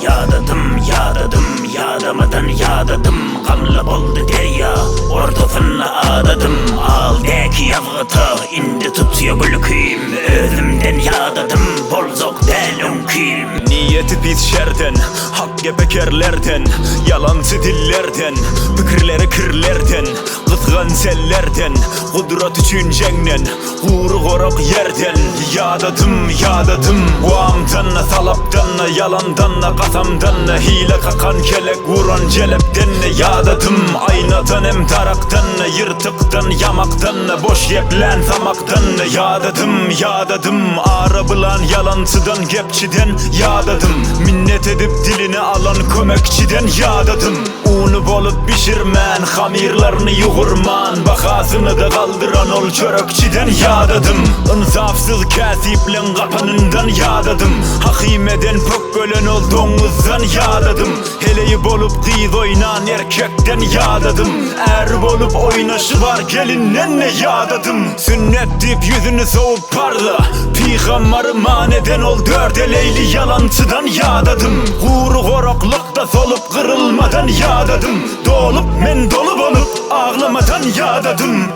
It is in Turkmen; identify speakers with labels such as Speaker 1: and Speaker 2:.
Speaker 1: Ýadadym, ýadadym, ýadamadan ýadadym Gamly boldy derýa, ortasynda adadym Al däki ýazgyta, indi tutýa gülkim Özümden ýadadym, boljak däl öňkim.
Speaker 2: Niýeti pis şerden, hak gepe kerlerden, Ýalançy dillerden, pikirleri kirlerden, Gysganç ellerden, gudrat üçin jeňden, Gury gorak ýerden Ýadadym, ýadadym Wamdan, talapdan, ýalandan, kasamdan, Hile kakan kelek uran jelepden Ýadadym, aýnadan hem darakdan, Ýyrtykdan, ýamakdan, boş geplän samakdan Ýadadym, ýadadym Ara bylan ýalançydan, gepçiden Ýadadym, minnet edip diline alan kömekçiden Ýadadym. Uny bolup bişirmän, hamyrlaryny ýugurman, Bahasyny-da galdyran ol çörekçiden ýadadym. Ynsapsyz kätipleň gapanyndan ýadadym. Hakymeden pökgelen ol doňuzdan ýadadym. Heleý bolup gyz oýnan erkekden ýadadym. Äri bolup oýnaşy bar gelinden-de ýadadym. Sünnet diýip ýüzüni sowup parza, Pygambary man eden ol dördeleýli ýalançydan ýadadym. Gury goraklykda solup gyrylmadan ýadadym. Dolup men doly bolup aglamadan ýadadym.